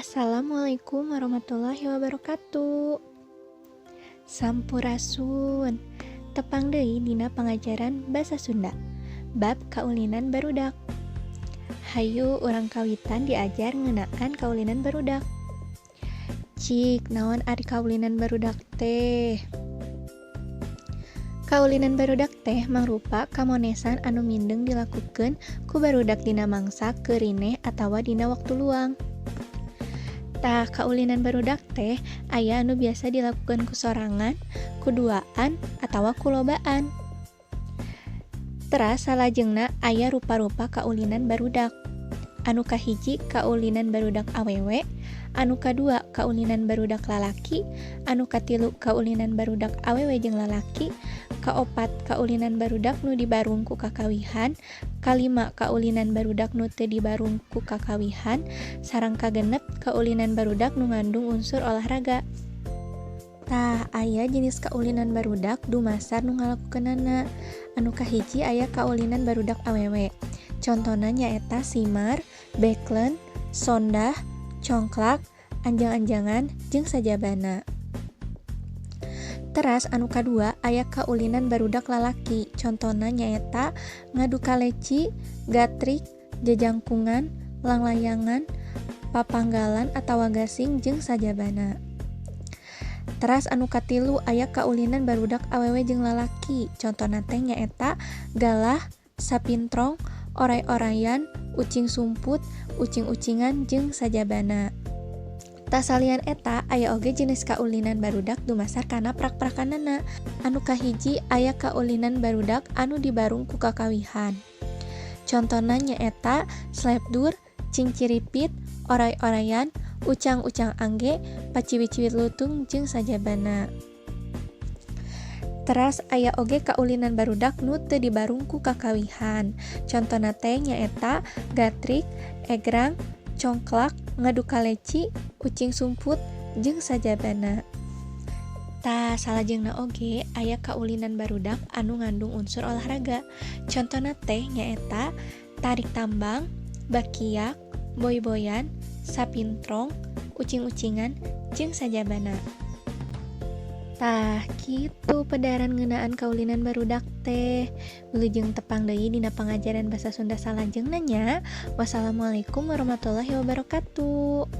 Assalamualaikum warahmatullahi wabarakatuh. Sampurasun. Tepang deui dina pangajaran Basa Sunda. Bab kaulinan barudak. Hayu urang kawitan diajar ngeunaan kaulinan barudak. Cik, naon ari kaulinan barudak teh? Kaulinan barudak teh mangrupa kamonesan anu mindeng dilakukeun ku barudak dina mangsa keur rineh atawa dina waktu luang. Tah, kaulinan barudak teh aya anu biasa dilakukeun ku sorangan, ku duaan, atawa ku lobaan. Teras salajengna aya rupa-rupa kaulinan barudak. Anu kahiji kaulinan barudak awewe, anu kadua kaulinan barudak lalaki, anu katilu kaulinan barudak awewe jeung lalaki, kaopat kaulinan barudak nu dibarung ku kakawihan, kalima kaulinan barudak nu teu dibarung ku kakawihan, sareng kagenep kaulinan barudak nu ngandung unsur olahraga. Tah, aya jenis kaulinan barudak dumasar nu ngalakukeunana. Anu kahiji aya kaulinan barudak awewe. Contona nyaeta simar, beklen, sondah, congklak, anjang-anjangan, jeung sajabana. Teras anu kadua aya kaulinan barudak lalaki. Contona nyaeta ngadu kaleci, gatrik, jajangkungan, langlayangan, papanggalan atawa gasing jeung sajabana. Teras anu katilu aya kaulinan barudak awewe jeung lalaki. Contona teh nyaeta galah, sapintrong, oray-orayan, ucing sumput, ucing-ucingan jeung sajabana. Tah, salian eta aya oge jenis kaulinan barudak dumasar kana prak-prakanana. Anu kahiji aya kaulinan barudak anu dibarung ku kakawihan. Contona nyaeta slepdur, cingciripit, oray-orayan, ucang-ucang angge, paciwit-ciwit lutung jeung sajabana. Teras aya oge kaulinan barudak nu teu dibarung ku kakawihan. Contona teh nyaeta gatrik, egrang, congklak, ngadu kaleci, ucing sumput, jeung sajabana. Tah, salajengna oge aya kaulinan barudak anu ngandung unsur olahraga. Contona teh nyaeta tarik tambang, bakiak, boy-boyan, sapintrong, ucing-ucingan, jeung sajabana. Tah, kitu pedaran ngeunaan kaulinan barudak teh. Wilujeng tepang deui dina pangajaran Basa Sunda salajengna nya. Wassalamualaikum warahmatullahi wabarakatuh.